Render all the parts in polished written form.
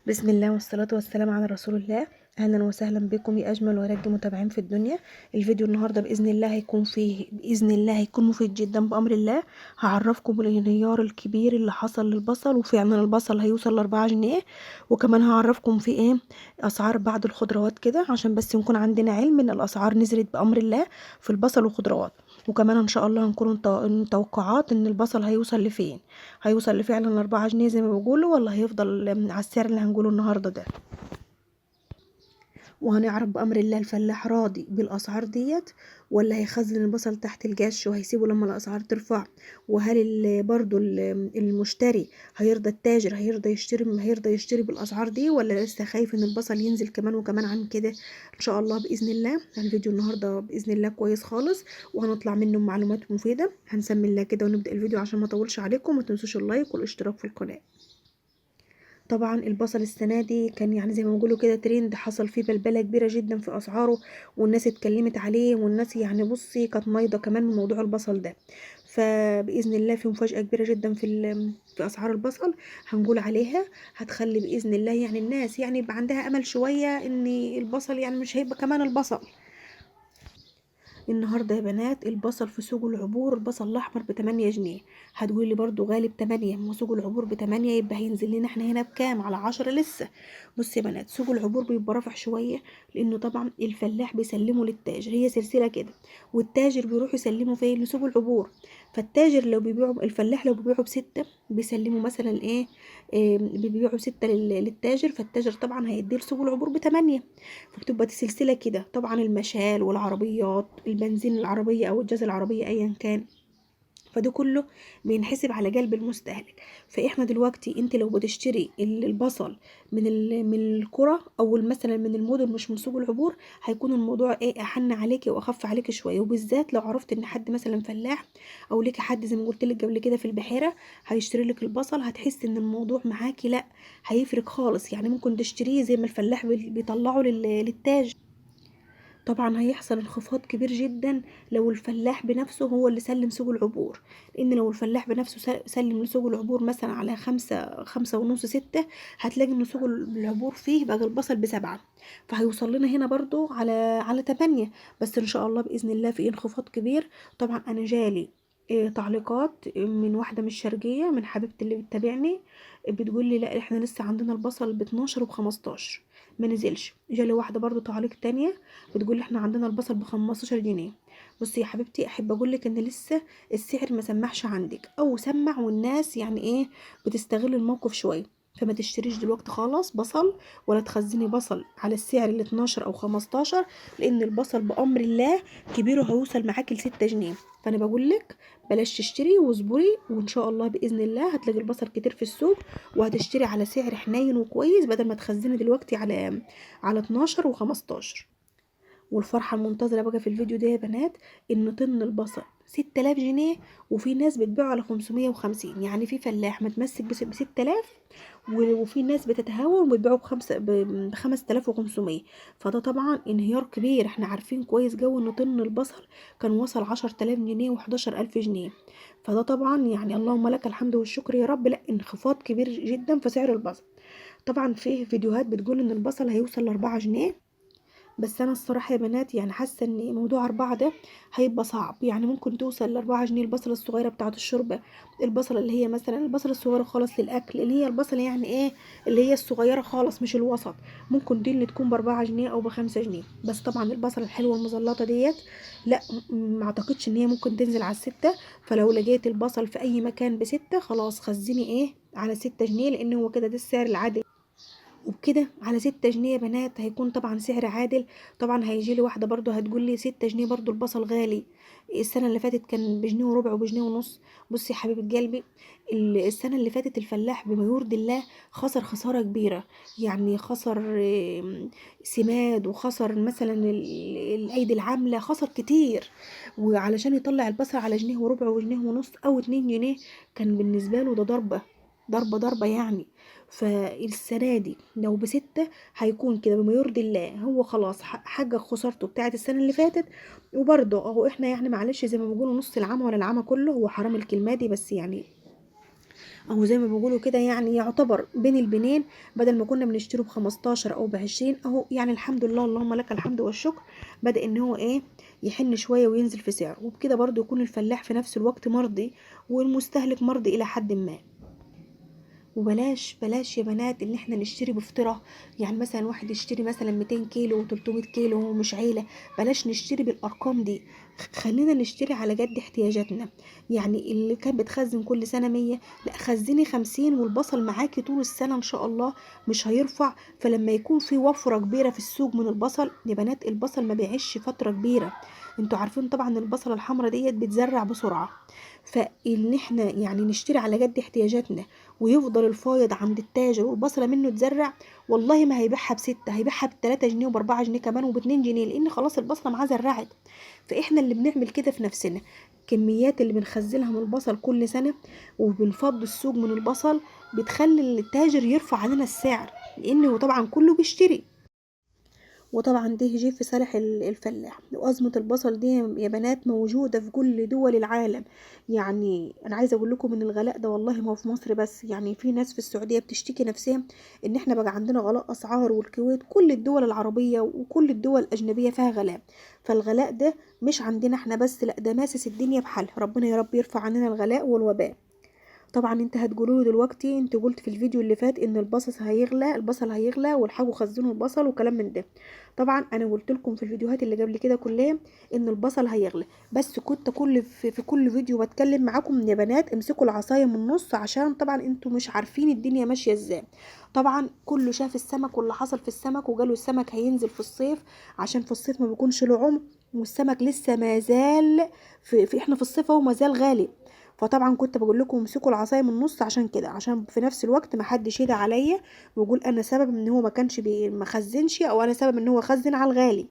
بسم الله والصلاة والسلام على رسول الله. أهلا وسهلا بكم يا أجمل ورد متابعين في الدنيا. الفيديو النهاردة بإذن الله هيكون فيه بإذن الله هيكون مفيد جدا بأمر الله. هعرفكم الانهيار الكبير اللي حصل للبصل، وفعلا البصل هيوصل ل4 جنيه. وكمان هعرفكم في ايه أسعار بعض الخضروات كده، عشان بس نكون عندنا علم إن الأسعار نزلت بأمر الله في البصل والخضروات. وكمان إن شاء الله هنكون توقعات إن البصل هيوصل لفين، هيوصل لفعلا 4 جنيه زي ما بيقولوا، ولا هيفضل على السعر اللي هنقوله النهارده ده. وهنعرف بأمر الله الفلاح راضي بالأسعار ديت، ولا هيخزن البصل تحت الجش وهيسيبه لما الأسعار ترفع. وهل برضو المشتري هيرضى، التاجر هيرضى يشتري بالأسعار دي، ولا لسه خايف ان البصل ينزل كمان وكمان عن كده. ان شاء الله بإذن الله الفيديو النهاردة بإذن الله كويس خالص، وهنطلع منه معلومات مفيدة. هنسمي الله كده ونبدأ الفيديو عشان ما اطولش عليكم. ما تنسوش ال like والاشتراك في القناة. طبعا البصل السنة دي كان يعني زي ما بيقولوا كده ترند، حصل فيه بلبلة كبيرة جدا في أسعاره، والناس اتكلمت عليه، والناس يعني بصي كانت نايضة كمان من موضوع البصل ده. فبإذن الله في مفاجأة كبيرة جدا في أسعار البصل هنقول عليها، هتخلي بإذن الله يعني الناس يعني يبقى عندها أمل شوية إن البصل يعني مش هيبقى كمان البصل. النهارده يا بنات البصل في سوق العبور البصل الاحمر ب8 جنيه. هتقولي لي برضو غالي ب8، ما سوق العبور ب8، يبقى هينزل لنا احنا هنا بكام؟ على 10 لسه. بصي يا بنات، سوق العبور بيبقى رافع شوية، لانه طبعا الفلاح بيسلمه للتاجر، هي سلسلة كده، والتاجر بيروح يسلمه فين؟ لسوق العبور. فالتاجر لو بيبيعه، الفلاح لو بيبيعه ب6 بيسلمه مثلا ايه، بيبيعه 6 للتاجر، فالتاجر طبعا هيديه لسوق العبور ب8. فبتبقى دي سلسلة كده. طبعا المشال والعربيات، البنزين العربية أو الجاز العربية أيا كان، فده كله بينحسب على جلب المستهلك. فاحنا دلوقتي انت لو بتشتري البصل من القرى او مثلا من المدن مش من سوق العبور، هيكون الموضوع ايه احن عليكي واخف عليكي شويه، وبالذات لو عرفت ان حد مثلا فلاح او ليكي حد زي ما قلت لك قبل كده في البحيرة هيشتري لك البصل، هتحس ان الموضوع معاكي لا هيفرق خالص. يعني ممكن تشتريه زي ما الفلاح بيطلعه للتاجر. طبعا هيحصل انخفاض كبير جدا لو الفلاح بنفسه هو اللي سلم سوق العبور، لان لو الفلاح بنفسه سلم لسوق العبور مثلا على 5، 5.5، 6، هتلاقي ان سوق العبور فيه بقى البصل ب7، فهيوصل لنا هنا برضو على 8. بس ان شاء الله بإذن الله في انخفاض كبير. طبعا انا جالي تعليقات من واحدة من الشرقية، من حبيبتي اللي بتتابعني، بتقول لي لا احنا لسه عندنا البصل ب12 وب15 ما نزلش. جالي واحدة برضو تعليق تانية بتقول لي احنا عندنا البصل ب15 جنيه. بصي يا حبيبتي، احب اقول لك ان لسه السعر ما سمعش عندك، او سمع والناس يعني ايه بتستغل الموقف شوية. فما تشتريش دلوقتي خالص بصل، ولا تخزني بصل على السعر ال 12 او 15، لان البصل بامر الله كبيرة هيوصل معاكي ل6 جنيه. فانا بقول لك بلاش تشتري واصبري، وان شاء الله باذن الله هتلاقي البصل كتير في السوق، وهتشتري على سعر حنين وكويس، بدل ما تخزني دلوقتي على 12 و15. والفرحة المنتظرة بقى في الفيديو ده يا بنات ان طن البصل 6000 جنيه، وفي ناس بتبيعه على 550. يعني في فلاح متمسك ب6000، وفي ناس بتتهاون وبتبيعه ب5500. فده طبعا انهيار كبير. احنا عارفين كويس جو ان طن البصل كان وصل 10,000 جنيه و11,000 جنيه. فده طبعا يعني اللهم لك الحمد والشكر يا رب، لا انخفاض كبير جدا في سعر البصل. طبعا فيه فيديوهات بتقول ان البصل هيوصل ل4 جنيه، بس انا الصراحة يا بنات يعني حاسه ان موضوع 4 ده هيبقى صعب. يعني ممكن توصل ل4 جنيه البصله الصغيرة بتاعه الشوربه، البصله اللي هي مثلا البصله الصغيرة خالص للاكل، اللي هي البصله يعني ايه اللي هي الصغيرة خالص مش الوسط، ممكن دي اللي تكون ب4 جنيه او ب5 جنيه. بس طبعا البصله الحلوة المزلطه ديت لا، ما اعتقدش ان هي ممكن تنزل على ال6. فلو لقيت البصل في اي مكان ب6 خلاص خزني ايه على 6 جنيه، لان هو كده ده السعر العادل. وبكده على 6 جنيه يا بنات هيكون طبعا سعر عادل. طبعا هيجي لي واحدة برضو هتقول لي 6 جنيه برضو البصل غالي، السنة اللي فاتت كان بجنيه وربع وبجنيه ونص. بصي يا حبيبة قلبي، السنة اللي فاتت الفلاح بما يرضي الله خسر خسارة كبيرة، يعني خسر سماد، وخسر مثلا الأيدي العاملة، خسر كتير. وعلشان يطلع البصل على جنيه وربع وجنيه ونص أو 2 جنيه كان بالنسبة له ده ضربة ضربة ضربة يعني. فالسنة دي لو ب6 هيكون كده بما يرضي الله، هو خلاص حقق خسارته بتاعت السنة اللي فاتت. وبرضه اهو احنا يعني معلش زي ما بيقولوا نص العمى ولا العمى كله، هو حرام الكلمة دي، بس يعني او زي ما بيقولوا كده يعني يعتبر بين البنين، بدل ما كنا بنشتريه ب15 او ب20 اهو، يعني الحمد لله اللهم لك الحمد والشكر، بدأ ان هو ايه يحن شوية وينزل في سعره، وبكده برضو يكون الفلاح في نفس الوقت مرضي والمستهلك مرضي الى حد ما. وبلاش بلاش يا بنات ان احنا نشتري بفطره، يعني مثلا واحد يشتري مثلا 200 كيلو و300 كيلو ومش عيله، بلاش نشتري بالارقام دي، خلينا نشتري على قد احتياجاتنا. يعني اللي كان بتخزن كل سنة 100، لا خزني 50 والبصل معاكي طول السنة ان شاء الله مش هيرفع. فلما يكون في وفرة كبيرة في السوق من البصل يا بنات، البصل ما بيعيش فترة كبيرة، انتوا عارفين طبعا البصله الحمراء ديت بتزرع بسرعة، فان احنا يعني نشتري على قد احتياجاتنا ويفضل الفايض عند التاجر والبصله منه تزرع، والله ما هيبيعها ب6، هيبيعها ب3 جنيه وب4 جنيه كمان وب2 جنيه، لان خلاص البصله معاه زرعت. فاحنا اللي بنعمل كده في نفسنا، الكميات اللي بنخزنها من البصل كل سنة وبنفض السوق من البصل بتخلي التاجر يرفع علينا السعر، لانه طبعا كله بيشتري، وطبعا ده جه في صالح الفلاح. وأزمة البصل دي يا بنات موجودة في كل دول العالم، يعني أنا عايزة أقول لكم إن الغلاء ده والله ما هو في مصر بس، يعني في ناس في السعودية بتشتكي نفسها إن إحنا بقى عندنا غلاء أسعار، والكويت، كل الدول العربية وكل الدول الأجنبية فيها غلاء. فالغلاء ده مش عندنا إحنا بس، لا ده ماسس الدنيا بحالها. ربنا يا رب يرفع عننا الغلاء والوباء. طبعا انت هتقولوا له دلوقتي، انت قلت في الفيديو اللي فات ان البصل هيغلى، البصل هيغلى والحقوا خزنوا البصل وكلام من ده. طبعا انا قلت لكم في الفيديوهات اللي قبل كده كلها ان البصل هيغلى، بس كنت كل في كل فيديو بتكلم معاكم يا بنات امسكوا العصاية من النص، عشان طبعا انتوا مش عارفين الدنيا ماشية ازاي. طبعا كله شاف السمك واللي حصل في السمك، وقالوا السمك هينزل في الصيف عشان في الصيف ما بيكونش له عمر، والسمك لسه ما زال في احنا في الصيف اهو ما زال غالي. فطبعا كنت بقول لكم امسكوا العصاية من النص عشان كده، عشان في نفس الوقت ما حدش يدعي عليا ويقول انا سبب ان هو ما كانش ما خزنش، او انا سبب ان هو خزن على الغالي.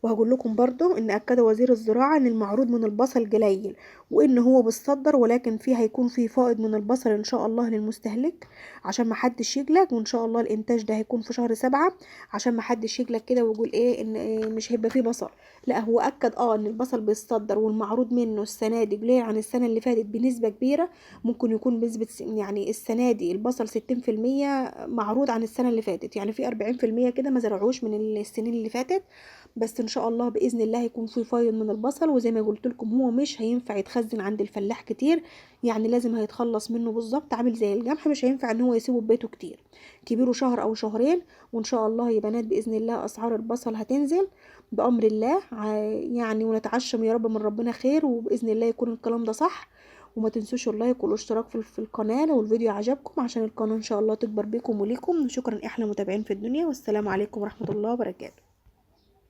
وهقول لكم برضو ان اكد وزير الزراعة ان المعروض من البصل قليل، وان هو بيتصدر، ولكن فيه هيكون في فائض من البصل ان شاء الله للمستهلك عشان ما حدش يقلق. وان شاء الله الانتاج ده هيكون في شهر 7 عشان ما حدش يقلق كده ويقول ايه ان إيه مش هيبقى فيه بصل. لا هو اكد ان البصل بيتصدر والمعروض منه السنة دي قليل عن السنة اللي فاتت بنسبة كبيرة، ممكن يكون بنسبة يعني السنة دي البصل 60% معروض عن السنة اللي فاتت، يعني في 40% كده ما زرعوش من السنين اللي فاتت. بس ان شاء الله باذن الله هيكون في فايض من البصل، وزي ما قلت لكم هو مش هينفع يتخزن عند الفلاح كتير، يعني لازم هيتخلص منه بالظبط، عامل زي القمح مش هينفع ان هو يسيبه في بيته كتير، كبيرة شهر او شهرين. وان شاء الله يا بنات باذن الله اسعار البصل هتنزل بامر الله، يعني ونتعشم يا رب من ربنا خير، وباذن الله يكون الكلام ده صح. وما تنسوش ال like والاشتراك في القناة لو الفيديو عجبكم، عشان القناة ان شاء الله تكبر بيكم وليكم. وشكرا احلى متابعين في الدنيا، والسلام عليكم ورحمة الله وبركاته.